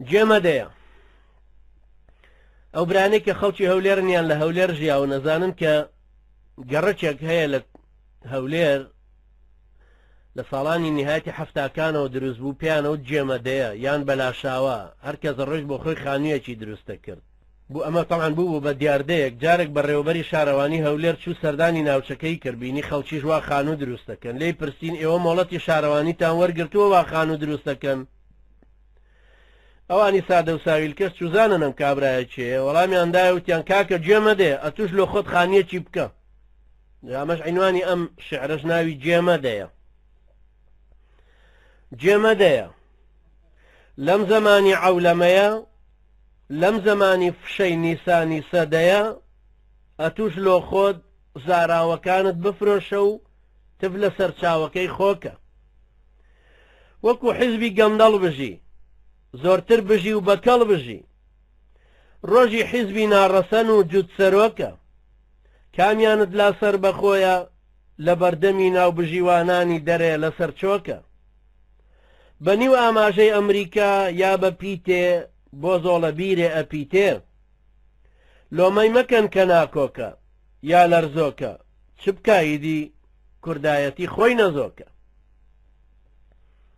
جێ مەدەیە. ئەو برانەی کە خەڵکی هەولێرن یان لە هەولێر ژیاون ئەزانن کە گەڕەکێک هەیە لە هەولێر لە ساڵانی نهایەتی حەفتاکانەوە دروست بوو پێیانەوت جێمەدەیە یان بەلاشاوە هەر کەس ڕۆیشت بۆ خۆی خانوویەکی دروست دەکرد بوو ئەمە تەبعەن بوو بوو بە دیاردەیەک جارێک بەڕێوەبەری شارەوانی هەولێر چوو سەردانی ناوچەکەی کرد بینی خەڵکیش وا خانوو دروست دەکەن لێی پرسین ئێوە مۆڵەتی شارەوانیتان وەرگرتووە وا خانوو دروست دەکەن ئەوانی سادە و ساویلکەش چوزانن ئەم کابرایە کێیە وەڵامیان دایە وتیان کاکە گوێ مەدێ ئەتوش لۆ خۆت خانیەکی بکە ئەمەش عینوانی ئەم شعرەش ناوی گوێ مەدەیە گوێ مەدەیە لەم زەمانی عەولەمەیە لەم زەمانی فشەی نیسانی سەدەیە ئەتوش لۆ خۆت زاراوەکانت بفرۆشە و تف لە سەرچاوەکەی خۆکە وەکو حیزبی گەندەڵ بژی زۆرتر بژی و بەکەڵ بژی ڕۆژی حیزبی ناڕەسەن و جوت سەرۆکە کامیانت لا سەربەخۆیە لە بەردەمی ناوبژیوانانی دەرێ لەسەر چۆکە بە نیو ئاماژەی ئەمریکا یا بە پیتێ بۆ زۆڵە بیرێ ئەپیتێ لۆمەی مەکەن کە ناکۆکە یا لەرزۆکە چ بکا ئیدی کوردایەتی خۆی نەزۆکە.